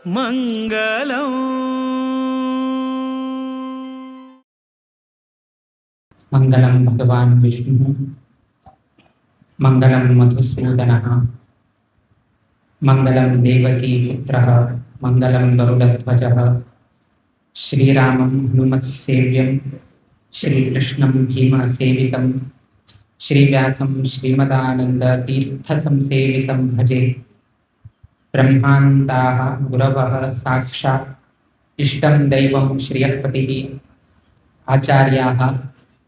मंगलम. मंगलम भगवान विष्णु, मंगलम मधुसूदनः, मंगलम देवकी पुत्रः, मंगलम गरुडध्वजः. श्रीरामं हनुमत्सेव्यं, श्रीकृष्णं भीमसेवितं, श्रीव्यासं श्रीमदानन्दतीर्थसंसेवितं भजे. ब्रह्मान्ताः गुरवः साक्षात् इष्टं दैवं श्रियःपतिः, आचार्याः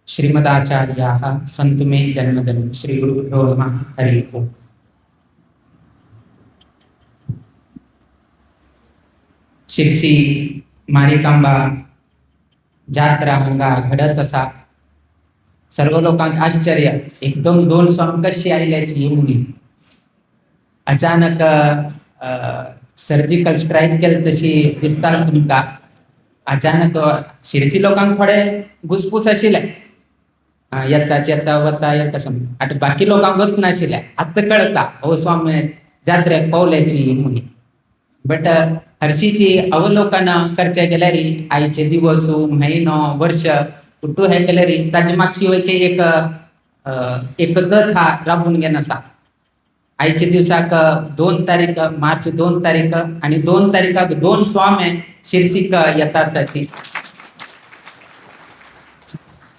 श्रीमदाचार्याः सन्तु मे जन्मजन्म. श्री गुरुभ्यो नमः. हरि ओम. शिरसी मारिकांबा जात्रा हांगा घडत आसा. सर्व लोकांक आश्चर्य, एकदम दोन स्वामी कशी आयल्याची म्हणून. अचानक सर्जिकल स्ट्राईक केलं तशी दिसता तुमकां. अचानक शिरसी लोकांक थोडे घुसपूस आशिल्ले, येताच येता वता येता समज. आतां बाकी लोकांक वचनाशिल्ले, आतां कळता हो स्वामी जात्रेक पावल्याची म्हणून. बट हरशीची अवलोकन करचे गेल्यार आयचे दिवस, म्हयनो, वर्ष कुटू हे केल्यार ताजे मागशी वयके एक एक कथा राबून घेन आसा. आयच्या दिवसाक 2 तारीख, मार्च 2 तारीख आणि 2 तारीखाक 2 स्वामी शिरसीक येता आसाची.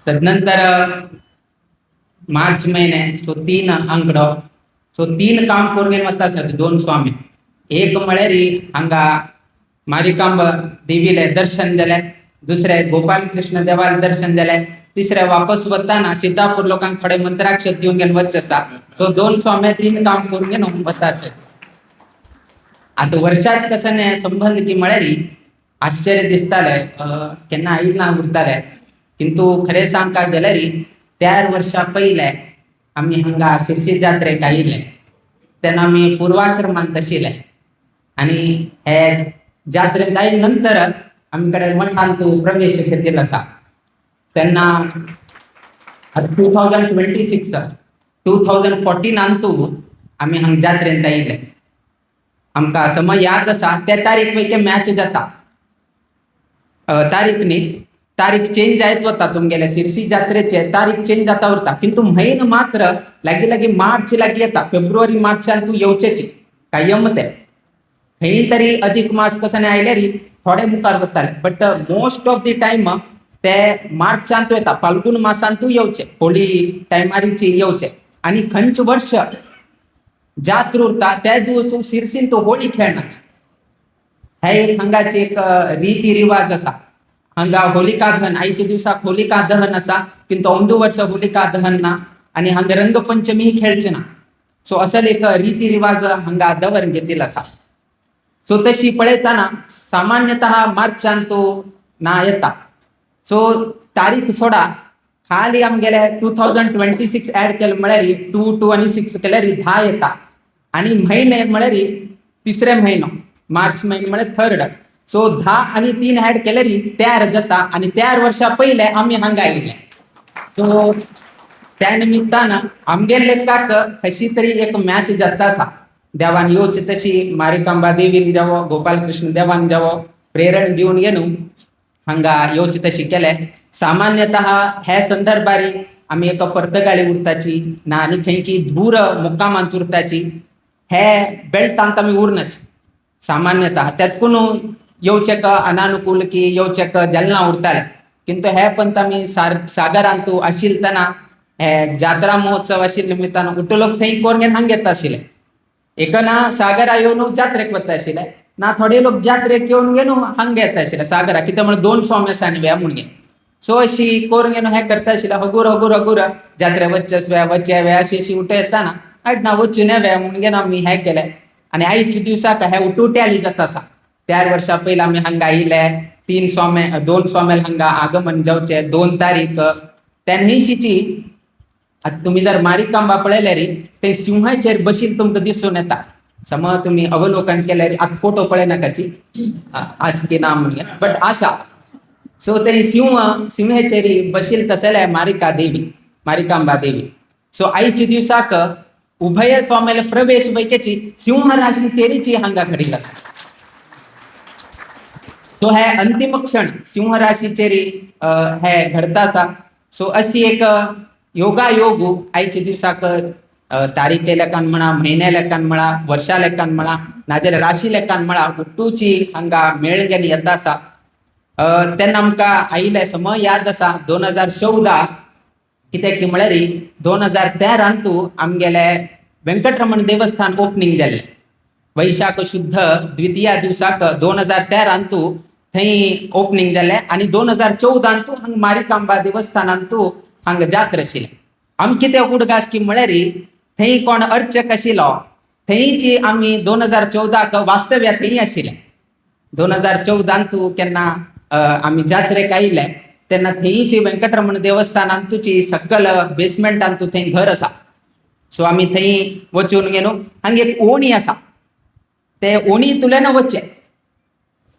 तदनंतर मार्च महिने सो 3 आंकडो, सो 3 काम करून घेवन वता आसात 2 स्वामी. एक म्हळ्यार हांगा मारिकांब देवीले दर्शन जालें, दुसरे गोपाल कृष्ण देवाले दर्शन जालें, तिसरे वापस वताना सिद्धापूर लोकांक थोडे मंत्राक्षर दिवन घेवन वचचे आसा. सो 2 स्वामी 3 काम करून घेवन वता आसात. आतां वर्षाच कसं न्ही संबंध की म्हळ्यार आश्चर्य दिसतालें, केन्ना आयिल्लें ना उरतालें. किंतु खरें सांगपाक जाल्यार 4 वर्सां पयलें आमी हांगा शिरसी जात्रेक आयिल्ले तेन्ना आमी पूर्वाश्रमांत आशिल्ले आनी हे जात्रेंत आयले नंतर आमी कडेन मठांत प्रवेश घेतिल्लो आसा. तेन्ना 2026, 2014 आमी हांगा जात्रेंत आयिल्ले. आमकां समय याद आसा त्या तारीख पैकी मॅच जाता. तारीख न्ही, तारीख चेंज जायत वता तुमगेले शिरसी जात्रेचे तारीख चेंज जाता उरता, किंतु म्हयनो मात्र लागीं लागीं मार्च लागीं येता. फेब्रुवारी मार्चान तूं येवचेची कायम ते खंय तरी अधिक मास कसो आयल्यार थोडे मुखार वताले, but most of the time ते मार्चांत येता, फाल्गुन मासांत येवचे, होळी टायमारीची येवचे. आनी खंयच वर्ष जात्र उरता त्या दिवस शिरसीन तो होळी खेळनाच. हे एक हांगाची एक रीती रिवाज आसा. हांगा होलिका दहन, आयच्या दिवसाक होलिका दहन आसा, किंतु अंदू वर्स होलिका दहन ना आनी हांगा रंगपंचमी खेळचे ना. सो असल एक रीती रिवाज हांगा दवर घेतिल्लो आसा. सो तशी पळयतना सामान्यतः मार्चान तो ना येता. सो तारीख सोडा खाली आमगेले 2026 ऍड केले म्हळ्यार 2 2 आनी 6 केल्यार 10 येता आनी म्हयने म्हळ्यार तिसरे म्हयनो मार्च म्हयनो म्हळ्यार थर्ड. सो 10 आनी 3 ऍड केल्यार 13 जाता आनी 13 वर्सां पयले आमी हांगा आयिल्ले. सो त्या निमित्तान आमगेले लेखाक कशी तरी एक मॅच जाता आसा. देवान येवचे तशी मारिकांबा देवीन जावो, गोपाल कृष्ण देवान जावो प्रेरण दिवन घेवन हांगा येवचे तशी केले. सामान्यतः हे संदर्भारी आमी एका पर्तगाळी उरताची ना आनी खंय की दूर मुक्कामांत उरताची, हे बेल्टांत आमी उरनाची सामान्यतः. त्यातकून येवचें का अनानुकूल की येवचें का जालना उरताले, किंतु हे पंत आमी सागरांतू आशिल्लतना हे जात्रा महोत्सव आशिल्ले निमित्तान उठो लोक थंय कोर घेवन हांगा येता आशिल्ले. एक ना सागरा येवन जात्रेक वता आशिल्ले ना, थोडे लोक जात्रेक येवन घेवन हांगा येता आशिल्ले सागरा, कित्याक म्हळ्यार 2 स्वामी आसा न्ही वे म्हणून. सो अशी कोर घेवन हें करता आशिल्ले. हगूर हगूर हगूर जात्रे वचचे वे वचचे वे अशी अशी उठो येता ना आड ना वचून वे म्हणून घेवन आमी हें केलें. आनी आयच्या दिवसाक हे उटुटे आली जाता आसा. 4 वर्सां पयलीं आमी हांगा आयिल्ले, 3 स्वामी 2 स्वामी हांगा आगमन जावचे 2 तारीख त्या न्हंयशीची. आतां तुमी जर मारिकांबा पळयल्यार ते सिंहाचेर बशीन तुमकां दिसून येता. समज तुमी अवलोकन केल्यार आतां फोटो पळयनाकाची आस की ना म्हणून, बट आसा. सो ते सिंहाचेर बशील तसले मारिका देवी, मारिकांबा देवी. सो आयच्या दिवसाक उभय स्वाम्याला प्रवेश बैकेची सिंह राशी तेरीची हांगा घडील आसा. सो हे अंतिम क्षण सिंह राशीचेर हे घडता आसा. सो अशी एक योगायोग आयच्या दिवसाक तारीखे लेखान म्हणा, म्हयन्या लेखान म्हणा, वर्षा लेखान म्हणा, नाजाल्यार राशी लेखान म्हणा उट्टूची हांगा मेळगेन येता आसा. तेन्ना आमकां आयिल्ले समय याद आसा 2014 कित्याक की म्हळ्यार 2013 आमगेले वेंकटरमण देवस्थान ओपनिंग जाल्लें. वैशाख शुद्ध द्वितीया दिवसाक 2013 थंय ओपनिंग जालें आनी 2014 हांगा मारिकांबा देवस्थानांतू हांगा जात्रा आशिल्लें. आमी कितें उडगास की म्हळ्यार थंय कोण अर्चक आशिल्लो थंयची आमी 2014 वास्तव्या थंय आशिल्ले. 2014 केन्ना आमी जात्रेक आयिल्ले तेन्ना थंयची वेंकटरमण देवस्थानांतूची सकल बेसमेंटांतू थंय घर आसा. सो आमी थंय वचून गेलो. हांगा एक ओणी आसा, ते ओणींतल्यान वचचें,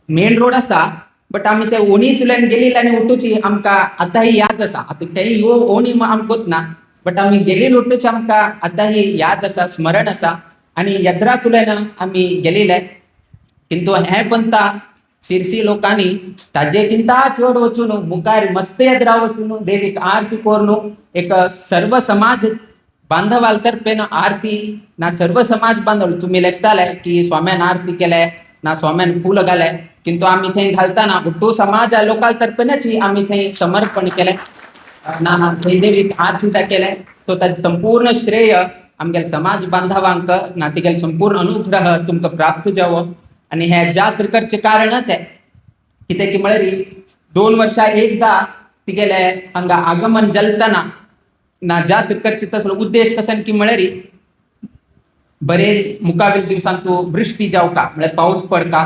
मेन रोड आसा बट आमी ते ओणींतल्यान गेली आनी उठूची आमकां आतांय याद आसा. आतां थंय ह्यो ओणी आमकां वतना बट आमी गेली उठूची आमकां आतांय याद आसा, स्मरण आसा आनी यद्रांतल्यान आमी गेलेले. किंतु हें पंता शिरसी लोकांनी ताजे किंता चड वचून मुखार मस्त यद्रा वचून देवीक आरती करून एक सर्व समाज बांधवाल तर्फेन आरती ना सर्व समाज बांधव तुम्ही लेखताले की स्वाम्यान आरती केले ना स्वाम्यान फूल घाले, किंतु आमी थंय घालतना उट्टू समाज लोकाल तर्फेनच आमी थंय समर्पण केले ना थंय देवीक आरती केले. तो ताजें संपूर्ण श्रेय आमगेले समाज बांधवांक ना तिगेले संपूर्ण अनुग्रह तुमकां प्राप्त जावो. आनी हे जात्र करचें कारण तें कितें की म्हळ्यार 2 वर्सां एकदां तिगेले हांगा आगमन जालतना ना जात्र करचे तसलो उद्देश कसन की म्हळ्यार बरे मुखावेल दिवसांतू वृष्टी जावका म्हळ्यार पावस पडका,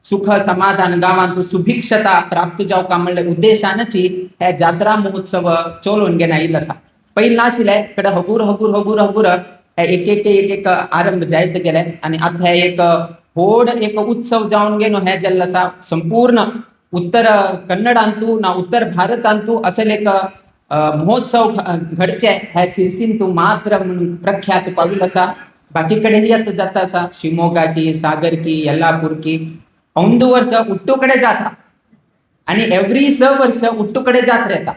सुख समाधान गांवांतू सुभिक्षता प्राप्त जावका म्हणले उद्देशानची हे जात्रा महोत्सव चलोवन घेवन आयिल्लो आसा. पयलीं नाशिल्ले कडेन हगूर हगूर हगूर हगूर हे एक एक एक एक आरंभ जायत गेले आनी आतां हे एक व्हड एक उत्सव जावन गेलो हे जाल्लो आसा. संपूर्ण उत्तर कन्नडांतू ना उत्तर भारतांतू असले एक महोत्सव घडचे हे सिरसींतू मात्र म्हणून प्रख्यात पाविल्लो आसा. बाकी कडेन आतां जाता आसा, शिमोगा की, सागर की, येल्लापूर की, अंदू वर्स उट्टू कडेन जाता आनी एवरी 6 वर्स उट्टू कडेन जात्रा येता.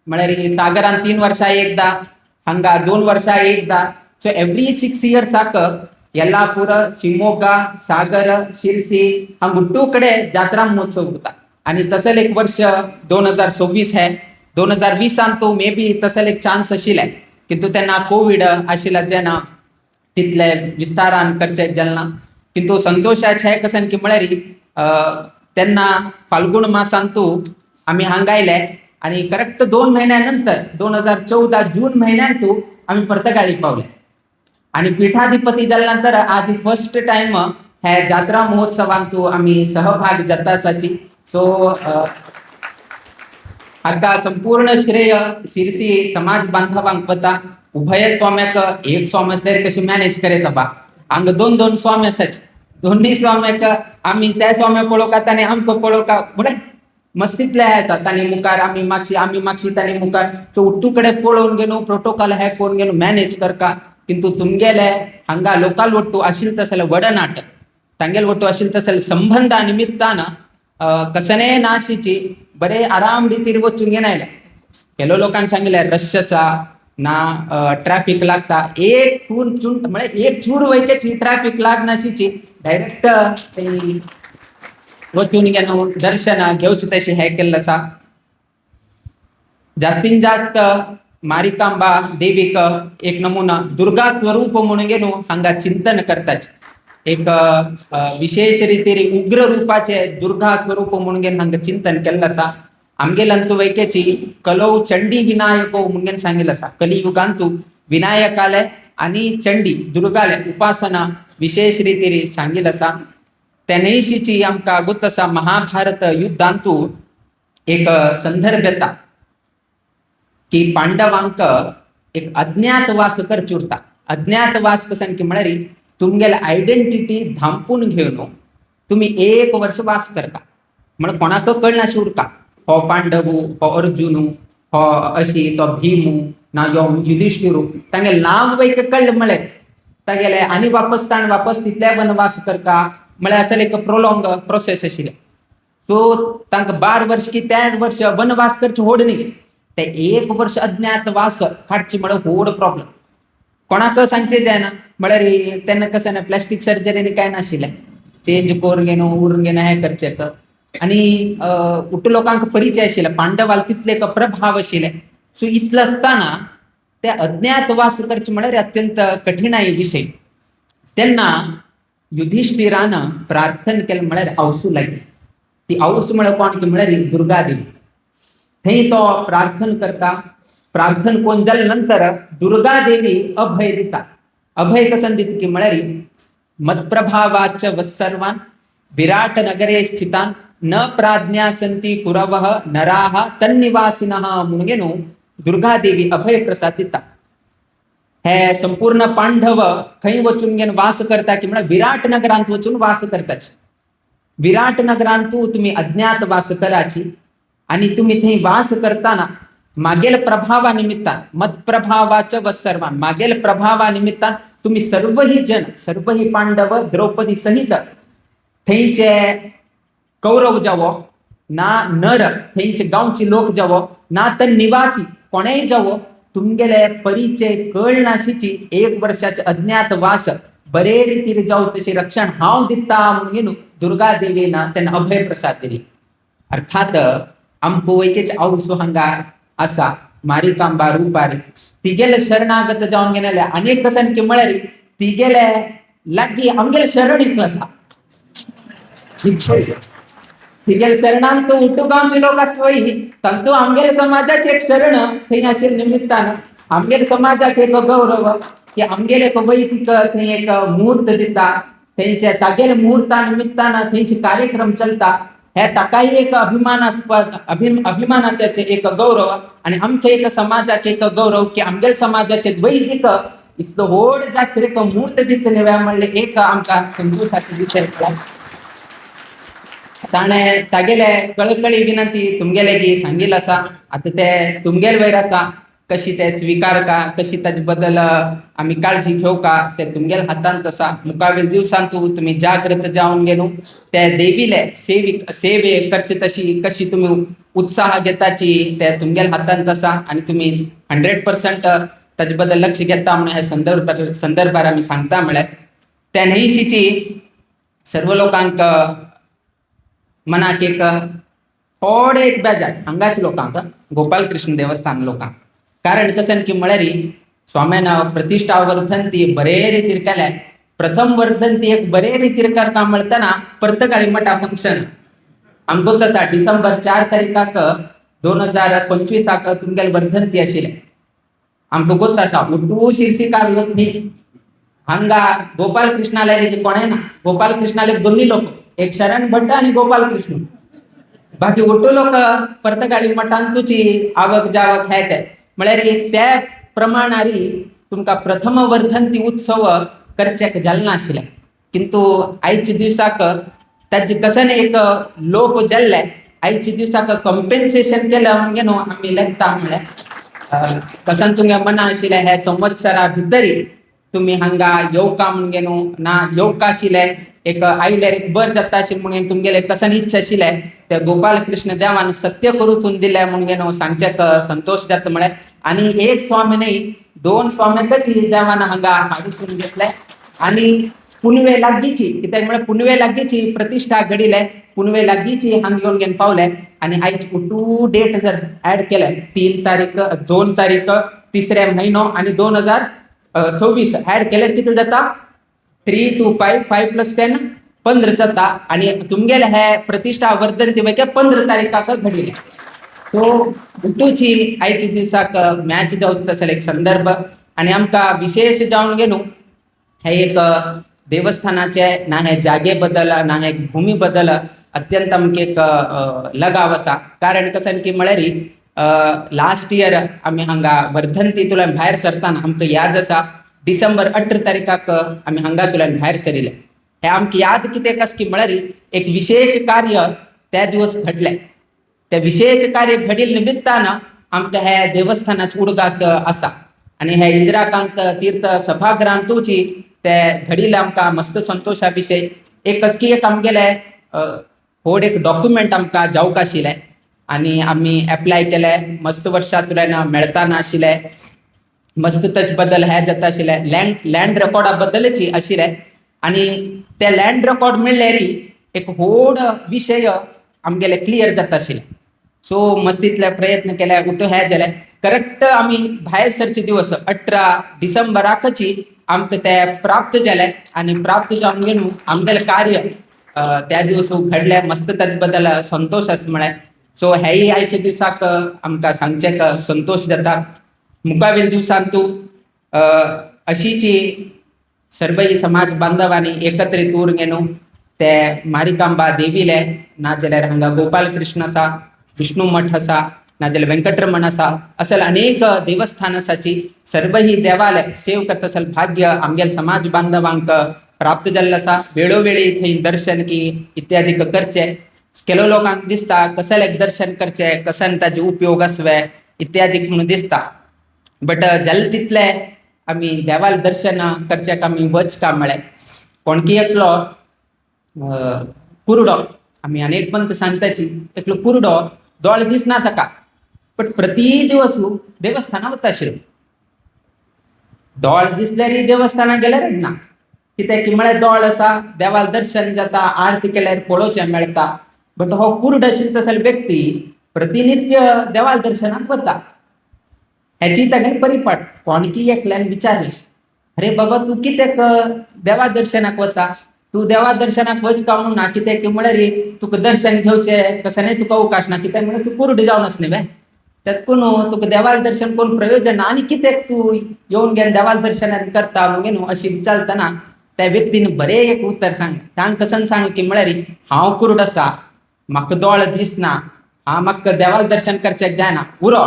म्हळ्यार सागरान 3 वर्सां एकदां, हांगा 2 वर्सां एकदां. सो एवरी 6 इयर्साक येल्लापूर, शिमोगा, सागर, शिरसी हांगा उट्टू कडेन जात्रा महोत्सव उरता. आनी तसले एक वर्ष 2026 हे 2020 तो मे बी तसले एक चान्स आशिल्ले, किंतु तेन्ना कोवीड आशिल्ले जेन्ना तितले विस्तारान करचें जालें ना. किंतु संतोशाचें हें कशें की म्हळ्यार तेन्ना फाल्गुन मासांतू आमी हांगा आयले आनी करेक्ट 2 म्हयन्या नंतर 2014 जून म्हयन्यांतू आमी पर्तगाळी पावले आनी पीठाधिपती जाल्या नंतर आज फर्स्ट टायम हे जात्रा महोत्सवांतू आमी सहभाग जाता आसाची. सो हाका संपूर्ण श्रेय शिरसी समाज बांधवांक वता. उभय स्वाम्याक एक स्वामी आसल्यार कशी मॅनेज करेत बा, हांगा 2-2 स्वामी आसाचे, दोन्ही स्वाम्याक आमी त्या स्वाम्याक पळोवका ताणें आमकां पळोवका म्हळ्यार मस्तीतले आसा. ताणी मुखार आमी मागशी, आमी मागशी ताणी मुखार. सो उट्टू कडेन पळोवन घेवन प्रोटोकॉल हे करून घेवन मॅनेज करका. किंतु तुमगेले हांगा लोकाल ಒಟ್ಟು आशिल्ले तसले वडनाट तांगेले ಒಟ್ಟು आशिल्ले तसले संबंधा निमित्तान कसने नाशीची बरे आराम रितीर वचून घेवन आयले. केलो लोकांक सांगिल्लें रश आसा ना ट्रॅफिक लागता, एक चूर चून म्हळ्यार एक चूर वयकेची ट्रॅफिक लागनाशीची डायरेक्ट वचून घेवन दर्शन घेवचें तशें हें केल्लें आसा. जास्तीन जास्त मारिकांबा देवीक एक नमुना दुर्गा स्वरूप म्हणून घेवन हांगा चिंतन करताचे. एक विशेष रितीर उग्र रूपाचे दुर्गा स्वरूप म्हणून घेवन हांगा चिंतन केल्लें आसा. आमगेल्यांतू वैकेची कलौ चंडी विनायको म्हणून सांगिल्लें आसा. कलियुगांतू विनायकाले आनी चंडी दुर्गाले उपासना विशेष रितीर सांगिल्लें आसा. तेन्नाशीची आमकां गोत आसा महाभारत युद्धांतू एक संदर्भ येता की पांडवांक एक अज्ञातवास करचे उरता. अज्ञातवास कशें की म्हळ्यार तुमगेले आयडेंटिटी धांपून घेवन तुमी 1 वर्ष वास करता, म्हण कोणाक कळनाशें उरता हो पांडवू, हो अर्जुनू, हो अशी तो भीमू ना यो युधिष्ठिरू, तांगे नांव वैक कळ्ळें म्हळ्यार तागेले आनी वापस ताण वापस तितले वनवास करता म्हळ्यार असले एक प्रोलॉंग प्रोसेस आशिल्लें. सो तांकां 12 वर्स की 3 वर्ष वनवास करचे व्हड न्ही, ते 1 वर्ष अज्ञातवास काडचे म्हळ्यार व्हड प्रॉब्लम. कोणाक सांगचे जायना म्हळ्यार तेन्ना कशें ना प्लास्टीक सर्जरी कांय नाशिल्लें, चेंज करून घेवन उरून घेवन हें करचें. आनी उट्ट लोकांक परिचय आशिल्ले, पांडवाल तितले एक प्रभाव आशिल्ले. सो इतलो आसतना ते अज्ञातवास करचे म्हळ्यार अत्यंत कठीणाई विशय. तेन्ना युधिष्ठिरान प्रार्थना केलें म्हळ्यार आवसू लागली. ती आवस म्हळ्यार कोण की म्हळ्यार दुर्गादेवी. थंय तो प्रार्थना करता. प्रार्थना कोण जाले नंतर दुर्गादेवी अभय दिता. अभय कसन दिता की म्हळ्यार मत्प्रभावाच वत्सर्वान विराट नगरे स्थितान न प्राज्ञा संती कुरवः नराः तन्निवासिनः म्हणून न्हू दुर्गादेवी अभय प्रसाद दिता. हे संपूर्ण पांडव खंय वचून घेवन वास करता की म्हळ्यार विराट नगरांत वचून वास करताची. विराट नगरांतू तुमी अज्ञातवास कराची आणि तुम्ही थंय वास करताना मागेल प्रभावा निमित्तान मत्प्रभावाच वत्सर्वान मागेल प्रभावा निमित्तान तुम्ही सर्वही जन सर्वही पांडव द्रौपदी सहित थंयचे कौरव जावो ना नर थंयचे गांवचे लोक जावो ना तर निवासी कोणेय जावो तुमगेले परिचय कळनाशीची 1 वर्षाचे अज्ञातवास बरे रितीर जावं तशी रक्षण हांव दिता म्हणून दुर्गा देवीन तेन्ना अभय प्रसाद दिली. अर्थात आमकां एकेच आवसो हांगा आसा मारिकांबा रुपारी तिगेले शरणागत जावन गेले. अनेक कसन की म्हळ्यार तिगेले लागीं आमगेले शरण इतलो आसा. तिगेले शरणान तूं उठू गांवचे लोक आसवय तांतू आमगेले समाजाचे एक शरण थंय आशिल्ले निमित्तान आमगेले समाजाक एक गौरव की आमगेले एक वैदिक थंय एक मुहूर्त दिता, थंयचे तागेले मुहूर्ता निमित्तान थंयचे कार्यक्रम चलता. हे ताकाय एक अभिमानास्पद अभिमानाचे एक गौरव आणि आमच्या एक समाजाक एक गौरव की आमगेले समाजाचे वैदिक इतलो व्हड जात्रेक मुहूर्त दितले म्हणले एक आमकां संतोशाचो विशय. ताणें तागेले कळकळी विनंती तुमगेले की सांगिल्लें आसा. आतां ते तुमगेले वयर आसा कशी ते स्विकार का कशी ताजे बद्दल आमी काळजी घेवका ते तुमगेले हातांत आसा. मुखावेल दिवसांतू तुमी जागृत जावन घेवन ते देवीले सेविक सेवे करचे तशी कशी तुमी उत्साह घेताची ते तुमगेले हातांत आसा आनी तुमी 100% ताजे बद्दल लक्ष घेता म्हणून हे संदर्भार आमी सांगता. म्हळ्यार त्या न्हयशीची सर्व लोकांक मनाक एक थोडे एक बेजार हांगाच लोकांक गोपाल कृष्ण देवस्थान लोकांक. कारण कशें की म्हळ्यार स्वाम्यान प्रतिष्ठा वर्धंती बरे रितीर केल्या. प्रथम वर्धंती एक बरे रितीर करता म्हणतना पर्तगाळी मठा फंक्शन आमकां कसा डिसेंबर 4 तारीखाक 2025 तुमगेले वर्धंती आशिल्लें. आमकां गोत आसा उठू शिर्शीकार लोक न्ही हांगा गोपाल कृष्णाले कोणें ना. गोपाल कृष्णाले दोन्ही लोक एक शरण भट्ट आणि गोपाल कृष्ण, बाकी उठू लोक पर्तगाळी मठान तुची आवक जावक हे ते म्हळ्यार त्या प्रमाणारी तुमकां प्रथम वर्धंती उत्सव करच्याक जालें नाशिल्लें. किंतु आयच्या दिवसाक ताजे कसन एक लोप जाल्ले आयच्या दिवसाक कॉम्पेन्सेशन केलें म्हणजे न्हू आमी लेखता. म्हळ्यार कसन तुमगे मना आशिल्लें हे संवत्सरा भितरी तुमी हांगा येवका म्हणजे न्हू ना येवका आशिल्लें एक आयल्यार एक बर जाता आशिल्लें म्हणून तुमगेले कसन इच्छा आशिल्लें ते गोपाल कृष्ण देवान सत्य करून दिलें म्हणजे न्हू सांगच्याक संतोष जाता. म्हळ्यार आनी एक स्वामी न्ही 2 स्वाम्यांकच देवान हांगा हाडून घेतले आनी पुनवे लागींची कित्याक म्हळ्यार पुनवे लागींची प्रतिष्ठा घडिले पुनवे लागींची हांगा येवन घेवन पावले. आनी आयज टू डेट जर ऍड केले 3 तारीख 2 तारीख तिसरे म्हयनो आनी 2026 ऍड केल्यार कितें जाता 3 2 5 5 + 10 15 जाता. आनी तुमगेले हे प्रतिष्ठा वर्धंती वैके 15 तारीखाक घडिले. सो उठूची आयच्या दिवसाक मॅच जावन तसो एक संदर्भ आनी आमकां विशेष जावन गे न्हू हे एक देवस्थानाचे ना हे जागे बद्दल ना हे भूमी बद्दल अत्यंत आमकां एक लगाव आसा. कारण कशें की म्हळ्यार लास्ट इयर आमी हांगा वर्धंतींतल्यान भायर सरतना आमकां याद आसा डिसेंबर 18 तारीखाक आमी हांगातल्यान भायर सरिल्ले. हे आमकां याद कितें कस की म्हळ्यार एक विशेष कार्य त्या दिवस घडलें. ते विशेष कार्य घडिल्ले निमित्तान आमकां हे देवस्थानाचे उडगास आसा आनी हे इंदिराकांत तीर्थ सभागृहांतूची ते घडिल्ले आमकां मस्त संतोशा विशय. एक कसकी एक आमगेले व्हड एक डॉक्युमेंट आमकां जावंक आशिल्लें आनी आमी एप्लाय केलें. मस्त वर्सां मेळता नाशिल्लें, मस्त तेज बद्दल हें जाता आशिल्लें, लँड रेकॉर्डा बद्दलच आशिल्लें. आनी ते लँड रेकॉर्ड मेळ्ळ्यार एक व्हड विशय आमगेले क्लियर जाता आशिल्लें. सो मस्तीतले प्रयत्न केले, उठो हें जालें. करेक्ट आमी भायर सरचे दिवस 18 डिसेंबराकच आमकां ते प्राप्त जालें आनी प्राप्त जावन घेवन आमगेलें कार्य त्या दिवस घडलें. मस्त ताजे बद्दल संतोश आसा म्हळें. सो हेय आयच्या दिवसाक आमकां सांगचें संतोश जाता. मुखावेल दिवसान तूं अशीची सर्वय समाज बांधवांनी एकत्रीत उरून घेवन ते मारिकांबा देवीले, नाजाल्यार हांगा गोपाल कृष्ण आसा, विष्णू मठ आसा, नाजाल्यार व्यंकटरमण आसा, असल अनेक देवस्थान आसाची सर्वही देवालय सेव करता असल भाग्य आमगेले समाज बांधवांक प्राप्त जाल्लें आसा. वेळोवेळी थंय दर्शन की इत्यादी करचे. ಕೆಲವು लोकांक दिसता कसले दर्शन करचे, कसन ताजे उपयोग आसवे इत्यादी म्हणून दिसता. बट जाले तितले आमी देवाल दर्शन करच्याक आमी वच का म्हळें. कोणकी एकलो कुरडो, आमी अनेक पंत सांगताची, एकलो कुरडो दोळे दिसना ताका, बट प्रति दिवस देवस्थाना वता आशिल्लो. दोळे दिसल्यार देवस्थाना गेल्यार ना, कित्याक की म्हळ्यार दोळ आसा, देवाल दर्शन जाता, आरती केल्यार पळोवचें मेळटा. बट हो कुरड आशिल्लो तसो व्यक्ती प्रतिनित्य देवाल दर्शनाक वता. हेची ताणें परिपाठ कोणकी एकल्यान विचारलें, अरे बाबा तूं कित्याक देवा दर्शनाक वता, तूं देवा दर्शनाक वच काय म्हणून ना, कित्याक म्हळ्यार तुका दर्शन घेवचें कशें न्ही तुका अवकाश ना, कित्याक म्हळ्यार तूं कुरड जावन आस न्ही वे, तेतकून तुका देवाल दर्शन करून प्रयोजन ना आनी कित्याक तूं येवन घेवन देवाल दर्शन करता मगे न्हू अशी विचारतना त्या व्यक्तीन बरें एक उतर सांगलें. ताणें कसन सांगलें की म्हळ्यार हांव कुरड आसा, म्हाका दोळे दिसना, हांव म्हाका देवाल दर्शन करच्याक जायना उरो,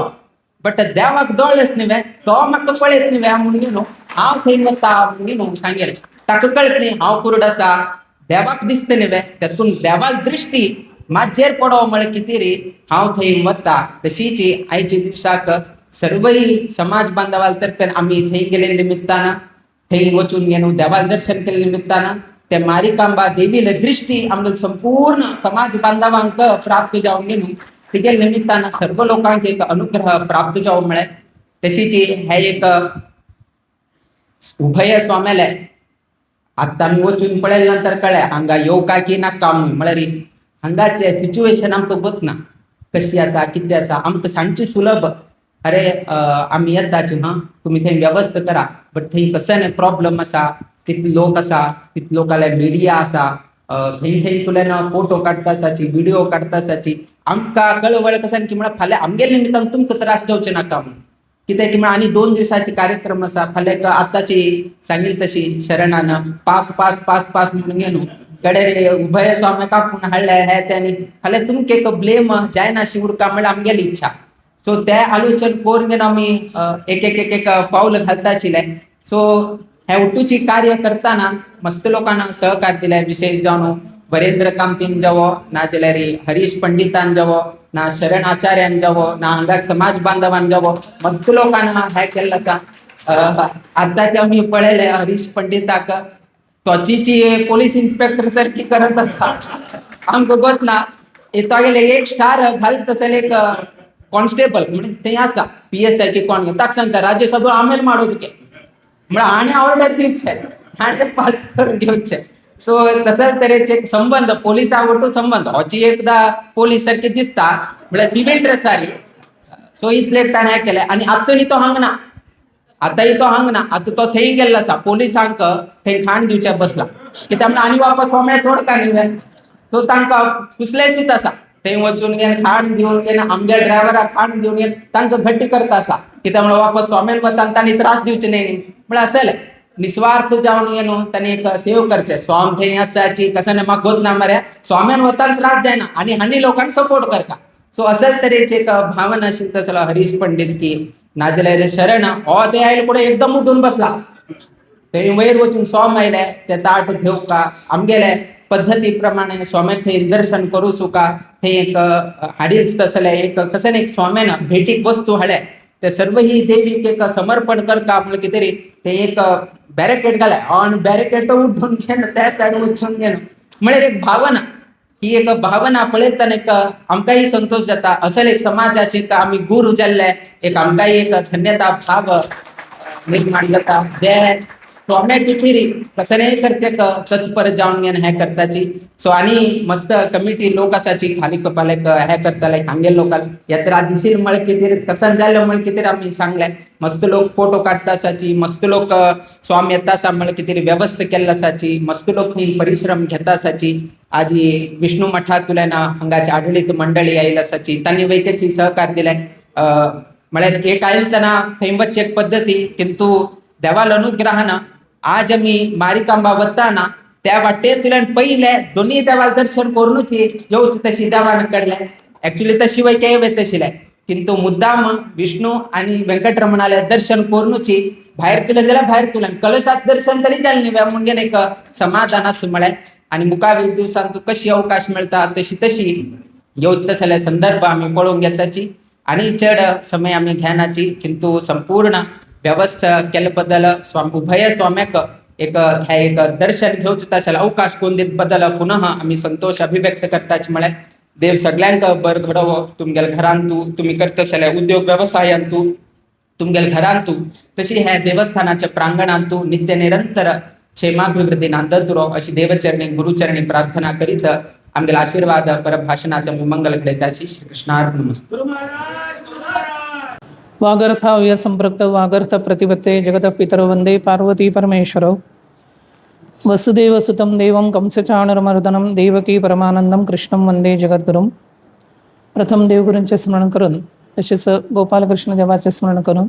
बट देवाक दोळे न्ही वे, तो म्हाका पळयत न्ही वे म्हणून न्हू हांव थंय वता म्हणून न्हू सांगेलें. ताका कळत न्ही हांव कुरड आसा, देवाक दिसता न्ही वे, तेतून देवाल दृश्टी माजेर पडो म्हळ्यार कितें रे हांव थंय वता. तशीच आयच्या दिवसाक सर्वय समाज बांधवां तर्फेन आमी थंय गेले निमित्तान, थंय वचून घेवन देवाल दर्शन केले निमित्तान ते मारिकांबा देवीले दृश्टी आमगे संपूर्ण समाज बांधवांक प्राप्त जावन घेवन तिगे निमित्तान सर्व लोकांक एक अनुग्रह प्राप्त जावं म्हळें. तशीच हे एक उभय स्वाम्याले आतां आमी वचून पळयले नंतर कळ्ळें हांगा येवका की नाका म्हणून. म्हळ्यार हांगाचें सिच्युएशन आमकां गोत ना, कशी आसा कितें आसा, आमकां सांगचें सुलभ, अरे आमी येताची हां तुमी थंय वेवस्था करा, बट थंय कसो प्रॉब्लम आसा, तितले लोक आसा, तितले लोकांले मिडिया आसा, थंय थंय तुल्यान फोटो काडटा आसाची, व्हिडिओ काडटा आसाची. आमकां कळवळ कशें की म्हळ्यार फाल्यां आमगेले निमित्तान तुमकां त्रास जावचे नाका म्हणून, कित्याक की म्हळ्यार आनी 2 दिवसाचे कार्यक्रम आसा. फाल्यां आतांची सांगील तशी शरणान पास पास पास पास म्हणून घेवन गडे उभय स्वामी कापून हाडले हे ते, आनी फाल्यां तुमकां एक ब्लेम जायना उरका म्हळ्यार आमगेली इच्छा. सो ते आलोचन करून घेवन आमी एक एक एक एक पावल घालता आशिल्ले. सो हे उठूची कार्य करतना मस्त लोकांना सहकार दिले, विशेष जावन वरेंद्र कामतीन जावो, ना जाल्यार हरीश पंडितान जावो, ना शरण आचार्यान जावो, ना हांगा समाज बांधवान जावो, मस्त लोकांना हे केल्लें आसा. आतांचे आमी पळयले हरीश पंडिताक तोचीची पोलीस इन्स्पेक्टर सारकी करत आसा, आमकां गोत ना तागेले एक स्टार घालत तसले एक कॉन्स्टेबल म्हणजे थंय आसा PSI की कोण ताका सांगता राजेश ಅದು ಆಮೇಲೆ ಮಾಡೋದಕ್ಕೆ म्हळ्यार हाणें ऑर्डर दिवचे, हाणें पास करून घेवचे. सो तसेच तरेचे संबंद पोलिसा वटू संबंद होची एकदा पोलीस सारखे दिसता म्हळ्यार सिव्हिल ड्रेसारी. सो इतले ताणें हें केलें आनी आतांय तो हांगा ना, आतांय तो हांगा ना, आतां तो थंय गेल्लो आसा पोलिसांक थंय खाण दिवच्याक बसला, कित्याक म्हळ्यार आनी वापस कोंबड्या सोडका न्ही. सो तांकां कुसलेसीत आसा थंय वचून घेवन खाण दिवन घेवन आमच्या ड्रायव्हराक खाण दिवन घेवन तांकां घट्ट करता आसा, कित्याक म्हळ्यार वापस स्वाम्यान वता तांणी त्रास दिवचे न्ही. म्हळ्यार आसलें निस्वार्थ जावन न्हू तांणी एक सेव करचें. स्वाम थंय आसाची कशें म्हाका गोत ना मरे, स्वाम्यान वतान त्रास जायना आनी हांणी लोकांक सपोर्ट करता. सो असेल तरेचे एक भावना आशिल्ली तसलो हरीश पंडित की नाजाल्यार शरण हो ते आयले कुठे एकदम उठून बसला थंय वयर वचून स्वाम आयले ते ताट घेवका आमगेले पद्दती प्रमाणे स्वाम्याक थंय दर्शन करूं सुका, थंय एक हाडीच तसले एक कशें एक स्वाम्यान भेटीक वस्तू हाडले ते सर्व ही देवीक एक समर्पण करका म्हणल्यार कितें तरी ते एक बॅरिकेड घाले आनी बॅरिकेड उठून घेवन त्या सायडीन वचून घेवन म्हळ्यार एक भावना ही एक भावना पळयतना एक आमकांय संतोष जाता. असल एक समाजाचे एक आमी गुरू जाल्ले एक आमकांय एक धन्यता भाव निर्माण जाता. जे स्वाम्या टिपिरी कसलेय करते तत्पर जावन घेवन हें करताची. सो आनी मस्त कमिटी लोक आसाची खाली कपालेक हें करताले हांगेले लोकांक येत्रा दिशील म्हळ कितें कसन जालें म्हळ कितें आमी सांगलें. मस्त लोक फोटो काडटा आसाची, मस्त लोक स्वामी येता आसा म्हळ कितें व्यवस्था केल्ले आसाची, मस्त लोक थंय परिश्रम घेता आसाची. आजी विष्णू मठांतल्यान हांगाची आडळीत मंडळी आयिल्ली आसाची, तांणी वैद्याची सहकार दिले. म्हळ्यार एक आयलतना थंय वचची एक पद्दती, किंतु देवाल अनुग्रहान आज आमी मारिकांबा वताना त्या वाटेंतल्यान पयले दोनूय देवाल दर्शन करूनच येवचे तशी देवान कडले. एक्चुअली तशी वय काय वयतशिले, किंतु मुद्दाम विष्णू आनी व्यंकटरमणाले दर्शन करूनच भायर तुल्यान जाल्यार भायर तुल्यान कळसात दर्शन तरी जालें न्ही म्हणून एक समाधान आसा म्हळें. आनी मुखावेल दिवसान कशी अवकाश मेळटा तशी तशी येवचे तसले संदर्भ आमी पळोवंक घेताची आनी चड समय आमी घेनाची, किंतु संपूर्ण व्यवस्था केल्ले बद्दल स्वामी उभय स्वाम्याक एक हे एक दर्शन घेवचें तशें अवकाश कोण दीत बद्दल पुनः आमी संतोष अभिव्यक्त करताच म्हळ्यार देव सगळ्यांक बर घडोवो. तुमगेल्या घरांतू तुमी करतसले उद्योग वेवसायांतू तुमगेल्या घरांतू तशी ह्या देवस्थानाच्या प्रांगणांतू नित्य निरंतर क्षेमाभिवृद्धी नांदत उरो अशी देवचरणी गुरुचरणी प्रार्थना करीत आमगेला आशीर्वाद परभाषणाच्या मंगल घडयताची. श्रीकृष्णार्पणमस्तु. वागर्थाव्य संपृक्त वागर्थ प्रतिपत्ते जगतः पितरौ वंदे पार्वती परमेश्वरौ. वसुदेव सुतं देवं कंसचाणूरमर्दनं देवकी परमानंदं कृष्णं वंदे जगद्गुरुं. प्रथम देवगुरूंचे स्मरण करून तसेच गोपालकृष्ण देवाचे स्मरण करून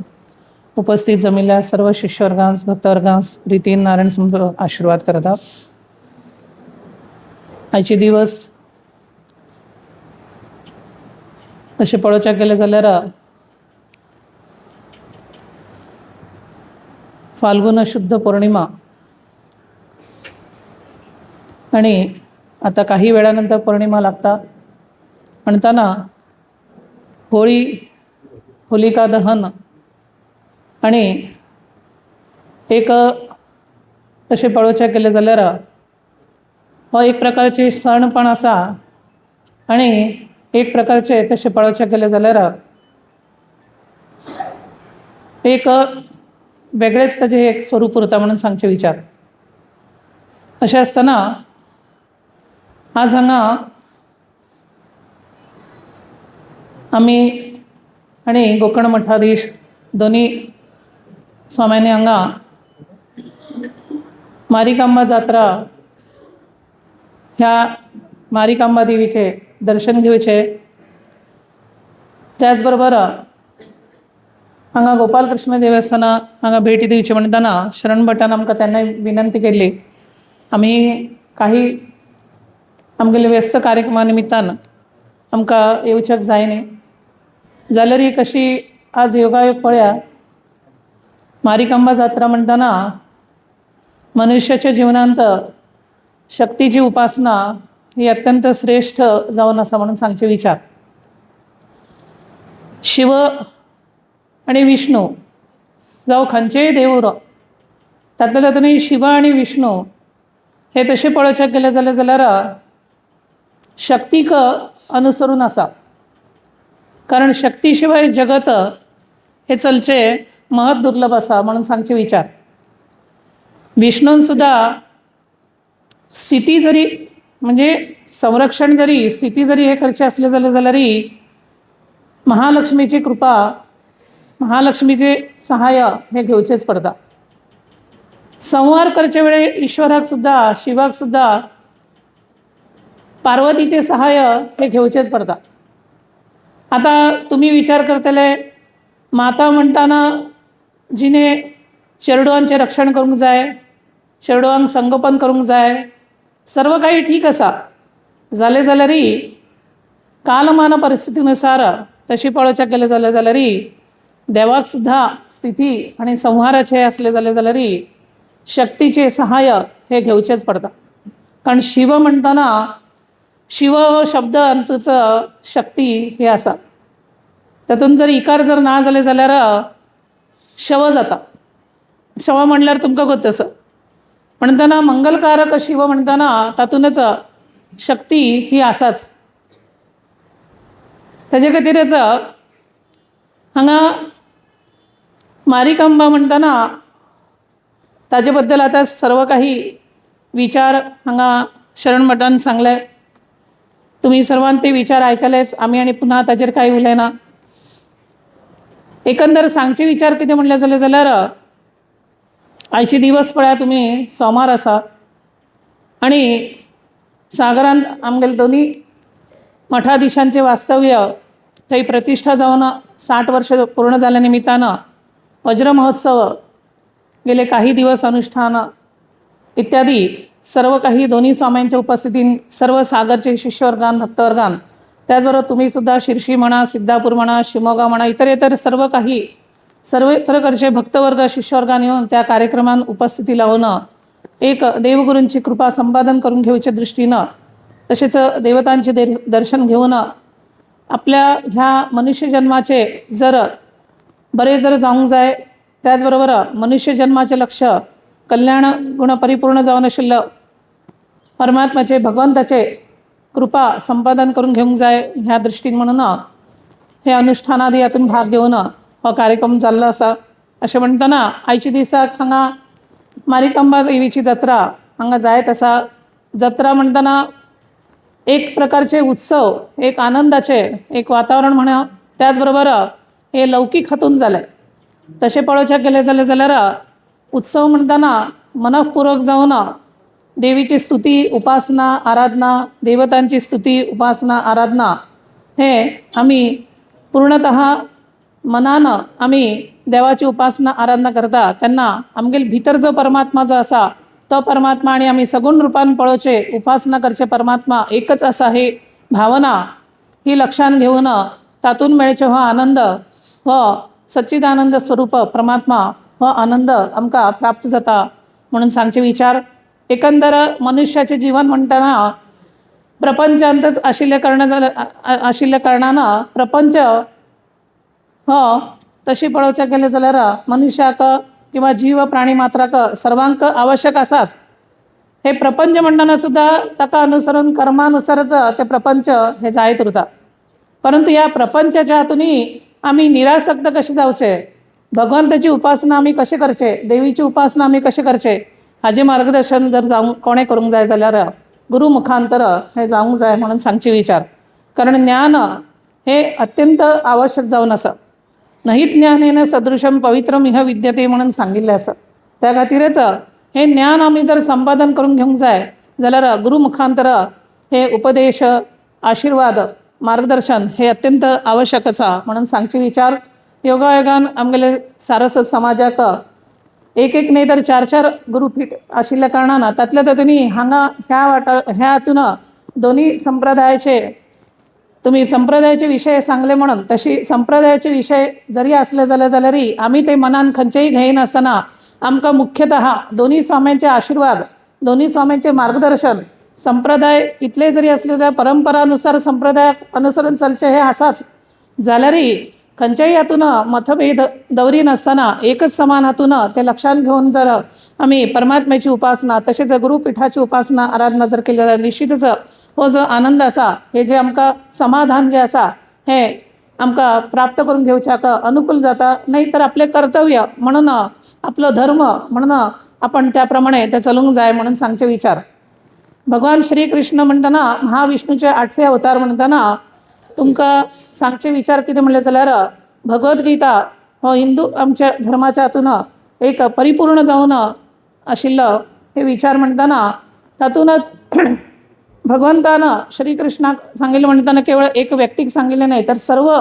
उपस्थित जमिल्या सर्व शिष्यवर्गांस भक्तवर्गांस प्रीती नारायण संप आशीर्वाद करतात. आयचे दिवस तशें पळोवच्याक गेले जाल्यार फाल्गुन शुद्ध पौर्णिमा आणि आता काही वेळानंतर पौर्णिमा लागता म्हणताना होळी, होलिका दहन आणि एक तशें पळोवच्याक गेलें जाल्यार हो एक प्रकारचे सण पण आसा आणि एक प्रकारचे तशें पळोवच्याक गेलें जाल्यार एक वेगळेच ताजें एक स्वरूप उरता म्हणून सांगचे विचार. अशें आसतना आज हांगा आमी आनी गोकर्ण मठाधीश दोनी स्वाम्यांनी हांगा मारिकांबा जात्रा ह्या मारिकांबा देवीचे दर्शन घेवचें, त्याच बरोबर हांगा गोपालकृष्ण देवस्थाना हांगा भेटी दिवची म्हणटना शरण भटान आमकां तेन्ना विनंती केल्ली. आमी काही आमगेले व्यस्त कार्यक्रमा निमित्तान आमकां येवच्याक जाय न्ही, जाल्यार कशी आज योगायोग पळया मारिकांबा जात्रा म्हणटना मनुष्याच्या जिवनांत शक्तीची उपासना ही अत्यंत श्रेष्ठ जावन आसा म्हणून सांगचे विचार. शिव आणि विष्णू जावं खंयचेय देव उरो, तातूंतल्या तातूंत शिव आनी विष्णू हे तशें पळोवच्याक गेले जाल्यार जाल्यार शक्तीक अनुसरून आसा, कारण शक्ती शिवाय जगत हे चलचें महत् दुर्लभ आसा म्हणून सांगचे विचार. विष्णून सुद्दां स्थिती जरी म्हणजे संरक्षण जरी स्थिती जरी हे करचें आसलें जाल्यार जाल्यारय महालक्ष्मीची कृपा महालक्ष्मीचे सहाय्य हे घेवचेंच पडटा. संहार करचे वेळे ईश्वराक सुद्दां शिवाक सुद्दां पार्वतीचे सहाय्य हे घेवचेंच पडटा. आतां तुमी विचार करतले माता म्हणटाना जिणे चेडवांचें रक्षण करूंक जाय, चेडवांक संगोपन करूंक जाय, सर्व काही ठीक आसा, जालें जाल्यारय कालमान परिस्थितीनुसार तशी पळोवच्याक गेलें जाल्यार जाल्यारय देवाक सुद्दां स्थिती आनी संहाराचें आसलें जाल्यार जाल्यारय शक्तीचें सहाय्य हें घेवचेंच पडटा. कारण शिव म्हणटना शिव हो शब्द आनी शक्ती हे आसा, तातूंत जर इकार जर ना जाले जाल्यार शव जाता. शव म्हणल्यार तुमकां गोत आसा. म्हणटना मंगलकारक शिव म्हणटना तातूंतच शक्ती ही आसाच. ताजे खातीरच हांगा मारिकांबा म्हणटना ताजे बद्दल आतां सर्व काही विचार हांगा शरण मठान सांगले. तुमी सर्वान ते विचार आयकलेच. आमी आनी पुन्हा ताजेर कांय उलयना. एकंदर सांगचे विचार कितें म्हणलें जालें जाल्यार आयचे दिवस पळया तुमी, सोमार आसा आनी सागरांत आमगेले दोनी मठाधीशांचें वास्तव्य थंय प्रतिश्ठा जावन 60 वर्ष पूर्ण जाल्या निमित्तान वज्र महोत्सव गेले काही दिवस अनुष्ठान इत्यादी सर्व काही दोन्ही स्वाम्यांच्या उपस्थितीत सर्व सागरचे शिष्यवर्गान भक्तवर्गान, त्याचबरोबर तुम्ही सुद्धा शिर्शी म्हणा, सिद्धापूर म्हणा, शिमोगा म्हणा, इतर इतर सर्व काही सर्वत्रकडचे भक्तवर्ग शिष्यवर्गान येऊन त्या कार्यक्रमात उपस्थिती लावणं एक देवगुरूंची कृपा संपादन करून घेऊच्या दृष्टीनं, तसेच देवतांचे दर्शन घेऊन आपल्या ह्या मनुष्यजन्माचे जर बरे जर जावंक जाय, त्याचबरोबर मनुष्यजन्माचे लक्ष कल्याण गुण परिपूर्ण जावन आशिल्लो परमात्म्याचे भगवंताचे कृपा संपादन करून घेवंक जाय ह्या दृश्टीन म्हणून हे अनुष्ठानादी हातून भाग घेवन हो कार्यक्रम जाल्लो आसा. अशें म्हणटना आयच्या दिसाक हांगा मारिकांबा देवीची जात्रा हांगा जायत आसा. जात्रा म्हणटना एक प्रकारचे उत्सव, एक आनंदाचे एक वातावरण म्हणा, त्याच बरोबर हे लौकीक हातून जालें. तशें पळोवच्याक गेलें जाल्यार जाल्यार उत्सव म्हणटना मनपूर्वक जावन देवीची स्तुती उपासना आराधना, देवतांची स्तुती उपासना आराधना हे आमी पूर्णतः मनान आमी देवाची उपासना आराधना करता तेन्ना आमगेले भितर जो परमात्मा जो आसा तो परमात्मा आनी आमी सगूण रुपान पळोवचे उपासना करचे परमात्मा एकच आसा हे भावना ही लक्षान घेवन तातूंत मेळचे हो आनंद, हो सच्चिदानंद स्वरूप परमात्मा हो आनंद आमकां प्राप्त जाता म्हणून सांगचे विचार. एकंदर मनुष्याचें जीवन म्हणटना प्रपंचांतच आशिल्ल्या कारणान आशिल्ल्या कारणान प्रपंच हो तशी पळोवच्याक गेलें जाल्यार मनशाक किंवा जीव प्राणी मात्राक सर्वांक आवश्यक आसाच. हे प्रपंच म्हणटना सुद्दां ताका अनुसरून कर्मानुसारच ते प्रपंच हे जायत उरता. परंतु ह्या प्रपंचाच्या हातूनय आमी निरासक्त कशें जावचें, भगवंताची उपासना आमी कशें करचे, देवीची उपासना आमी कशें करचे हाजें मार्गदर्शन जर जावंक कोणें करूंक जाय जाल्यार गुरू मुखांतर हें जावंक जाय म्हणून सांगचे विचार. कारण ज्ञान हे अत्यंत आवश्यक जावन आसा. नहीत ज्ञानेन सदृशम पवित्रम इह विद्यते म्हणून सांगिल्लें आसा. त्या खातीरच हें ज्ञान आमी जर संपादन करून घेवंक जाय जाल्यार गुरू मुखांतर हे उपदेश आशिर्वाद मार्गदर्शन हे अत्यंत आवश्यक आसा म्हणून सांगचे विचार. योगायोगान आमगेले सारस्वत समाजाक एक एक न्हय तर चार चार गुरुपीठ आशिल्ल्या कारणान तातल्या तातूंनी हांगा ह्या वाठार ह्या हातून दोनी संप्रदायाचे तुमी संप्रदायाचे विशय सांगले म्हणून तशी संप्रदायाचे विशय जरी आसले जाल्यार जाल्यारय आमी ते मनान खंयचेय घेयनासतना आमकां मुख्यतः दोनी स्वाम्यांचे आशिर्वाद, दोनी स्वाम्यांचे मार्गदर्शन, संप्रदाय इतले जरी आसले जाल्यार परंपरानुसार संप्रदायाक अनुसरून चलचें हें आसाच, जाल्यारय खंयच्याय हातून मतभेद दवरिनासतना एकच समान हातून ते लक्षांत घेवन जर आमी परमात्म्याची उपासना तशेंच गुरुपिठाची उपासना आराधना जर केली जाल्यार निश्चितच हो जो आनंद आसा, हे जे आमकां समाधान जें आसा हें आमकां प्राप्त करून घेवच्याक अनुकूल जाता. न्हय तर आपलें कर्तव्य म्हणून आपलो धर्म म्हणून आपण त्या प्रमाणे ते चलूंक जाय म्हणून सांगचे विचार. भगवान श्री कृष्ण म्हणटना महाविष्णूचे आठवे अवतार म्हणटना तुमकां सांगचे विचार कितें म्हणलें जाल्यार भगवद्गीता हो हिंदू आमच्या धर्माच्या हातून एक परिपूर्ण जावन आशिल्लो हे विचार म्हणटना तातूंतच भगवंतान श्रीकृष्णाक सांगिल्लें म्हणटना केवळ एक व्यक्तीक सांगिल्लें न्हय तर सर्व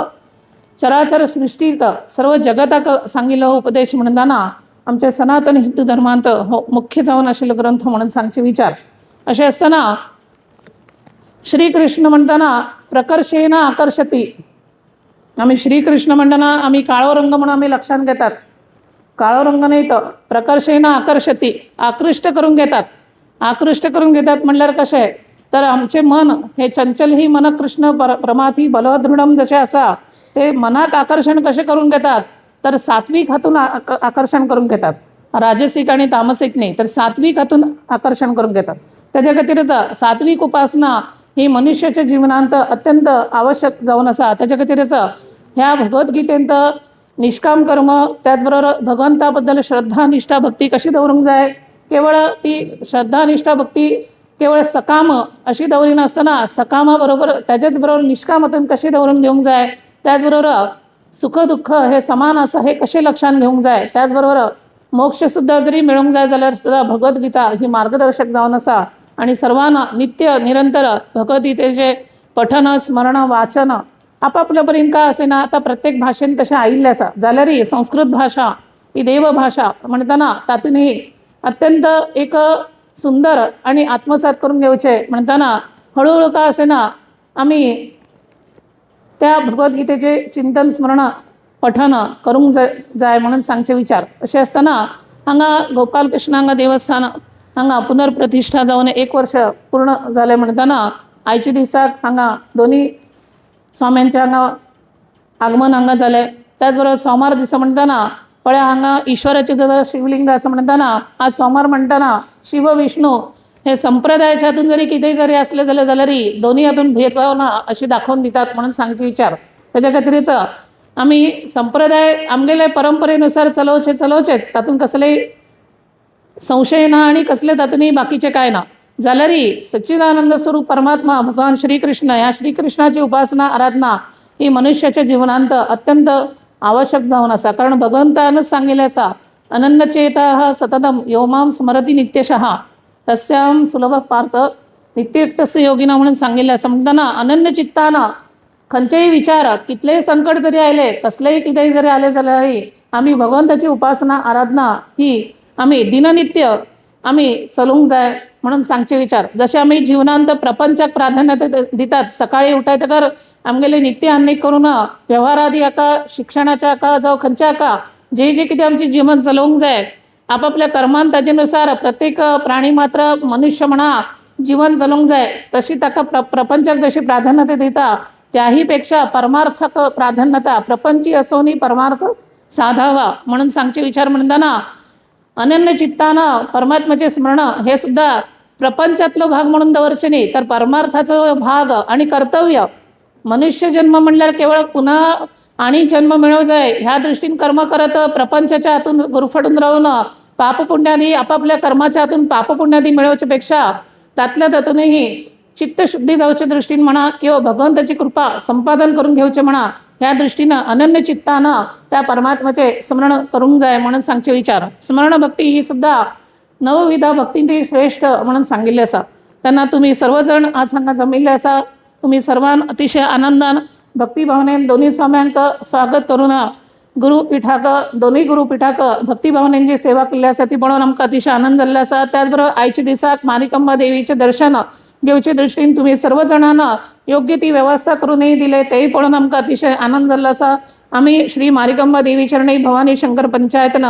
चराचर सृश्टीक सर्व जगताक सांगिल्लो हो उपदेश म्हणटना आमच्या सनातन हिंदू धर्मांत हो मुख्य जावन आशिल्लो ग्रंथ म्हणून सांगचे विचार. अशें आसतना श्रीकृष्ण म्हणटना प्रकर्षेन आकर्षती. आमी श्रीकृष्ण म्हणटना आमी काळो रंग म्हणून आमी लक्षांत घेतात. काळो रंग न्हय तो, प्रकर्षेन आकर्षती, आकृष्ट करून घेतात. आकृष्ट करून घेतात म्हणल्यार कशें तर आमचें मन हे चंचल ही मन कृष्ण प्रमाथी बलदृढम जशें आसा ते मनाक आकर्शण कशें करून घेतात तर सात्वीक हातून आकर्शण करून घेतात. राजसीक आनी तामसीक न्ही तर सात्वीक हातून आकर्शण करून घेतात. तेज्या खातीरच सात्वीक उपासना ही मनुष्याच्या जिवनांत अत्यंत आवश्यक जावन आसा. तेज्या खातीरच ह्या भगवद्गीतेंत निष्काम कर्म, त्याचबरोबर भगवंता बद्दल श्रद्धा निष्ठा भक्ती कशी दवरूंक जाय, केवळ ती श्रद्धा निष्ठा भक्ती केवळ सकाम अशी दवरिनासतना सकामा बरोबर त्याच्याच बरोबर निष्कामतून कशी दवरून घेवंक जाय, त्याचबरोबर सुख दुःख हे समान आसा हे कशें लक्षांत घेवंक जाय, त्याचबरोबर मोक्ष सुद्दां जरी मेळूंक जाय जाल्यार सुद्दां भगवद्गीता ही मार्गदर्शक जावन आसा. आनी सर्वांना नित्य निरंतर भगवद्गीतेचें पठन स्मरण वाचन आपापल्या परीन काय आसना, आतां प्रत्येक भाशेन तशें आयिल्लें आसा, जाल्यारय संस्कृत भाशा ही देवभाशा म्हणटना तातूंतय अत्यंत एक सुंदर आनी आत्मसात करून घेवचें म्हणटना हळू हळू का आसना आमी त्या भगवद्गीतेचें चिंतन स्मरण पठन करूंक जाय जाय म्हणून सांगचे विचार. अशें आसतना हांगा गोपाल कृष्ण हांगा देवस्थान हांगा पुनर्प्रतिश्ठा जावन 1 वर्ष पूर्ण जालें म्हणटना आयच्या दिसाक हांगा दोनी स्वाम्यांचें हांगा आगमन हांगा जालें. त्याच बरोबर सोमार दिसा म्हणटना पळय हांगा ईश्वराचें जर शिवलिंग आसा म्हणटना आज सोमार म्हणटना शिव विष्णू हे संप्रदायाच्या हातून जरी कितेंय जरी आसलें जाल्यार जाल्यारय दोनूय हातून भेदभाव ना अशी दाखोवन दितात म्हणून सांगपी विचार. तेज्या खातीरच आमी संप्रदाय आमगेले परंपरेनुसार चलोवचे चलोवचेच, तातूंत कसलेय संशय ना आनी कसले तातूंतय बाकीचें कांय ना, जाल्यारय सच्चिदानंद स्वरूप परमात्मा भगवान श्रीकृष्ण ह्या श्रीकृष्णाची उपासना आराधना ही मनुष्याच्या जिवनांत अत्यंत आवश्यक जावन आसा. कारण भगवंतानच सांगिल्लें आसा, अनन्यचेताः सततं यो मां स्मरति नित्यशः तस्यां सुलभ पार्थ नित्ययुक्तस्य योगिना म्हणून सांगिल्लें आसा. म्हणटना अनन्य चित्तान खंयचेय विचार कितलेय संकट जरी आयले कसलेय कितेंय जरी आयलें जाल्यारय आमी भगवंताची उपासना आराधना ही आमी दिननित्य आमी चलूंक जाय म्हणून सांगचे विचार. जशें आमी जिवनांत प्रपंचाक प्राधान्य दितात, सकाळी उठायतकर आमगेले नित्य आन्नीक करून व्यवहारादी हाका शिक्षणाच्या हाका जावं खंयच्या हाका जे जे कितें आमचें जिवन चलोवंक जाय आपापल्या कर्मान ताजे नुसार प्रत्येक प्राणी मात्र मनुष्य म्हणा जीवन चलोवंक जाय, तशी ताका प्रपंचाक जशी प्राधान्यता दिता त्याही पेक्षा परमार्थाक प्राधान्यता प्रपंची असोनी परमार्थ साधावा म्हणून सांगचे विचार. म्हणताना अनन्य चित्तानं परमात्म्याचे स्मरण हे सुद्धा प्रपंचातलो भाग म्हणून दवरचे न्ही, तर परमार्थाचो भाग आणि कर्तव्य. मनुष्य जन्म म्हणल्यार केवळ पुन्हा आणि जन्म मेळोवंक जाय ह्या दृष्टीन कर्म करत प्रपंचाच्या हातून गुरफटून रावून पापपुण्यादी आपापल्या कर्माच्या हातून पापपुण्यादी मेळोवचे पेक्षा तातल्या तातूनही चित्तशुद्धी जावच्या दृष्टीन म्हणा किंवा भगवंताची कृपा संपादन करून घेवचे म्हणा, ह्या दृष्टीनं अनन्य चित्तानं त्या परमात्म्याचे स्मरण करूंक जाय म्हणून सांगचे विचार. स्मरण भक्ती ही सुद्धा नवविधा भक्तींत श्रेष्ठ म्हणून सांगिल्लें आसा. तेन्ना तुमी सर्वजण आज हांगा जमिल्ले आसा, तुमी सर्वान अतिशय आनंदान भक्तिभावनेन दोन्ही स्वाम्यांक स्वागत करून गुरुपीठाक दोन्ही गुरुपीठाक भक्तिभावनेन जी सेवा केल्ली आसा ती पळोवन आमकां अतिशय आनंद जाल्लो आसा. त्याच बरोबर आयच्या दिसाक मारिकंबा देवीचें दर्शन घेवचे दृश्टीन तुमी सर्व जाणांना योग्य ती व्यवस्था करूनय दिले तेय पळोवन आमकां अतिशय आनंद जाल्लो आसा. आमी श्री मारिकंबा देवी चरणी भवानी शंकर पंचायतन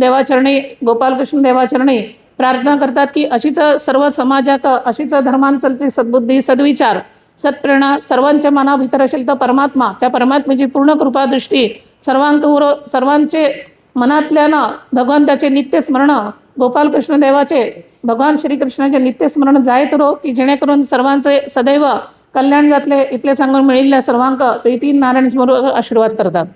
देवाचरणी गोपालकृष्ण देवाचरणी प्रार्थना करतात की अशीच सर्व समाजाक अशीच धर्मान चलची सद्बुद्धी सद्विचार सत्प्रेरणा सर्वांच्या मना भितर असेल तर परमात्मा त्या परमात्म्याची पूर्ण कृपादृष्टी सर्वांक उरो सर्वांचे मनातल्यानं भगवंताचे नित्य स्मरण गोपालकृष्ण देवाचे भगवान श्रीकृष्णाचे नित्य स्मरण जायत रो की जेणेकरून सर्वांचे सदैव कल्याण जातले इतले सांगून मेळिल्ल्या सर्वांक प्रीतीन नारायण स्मरून आशीर्वाद करतात.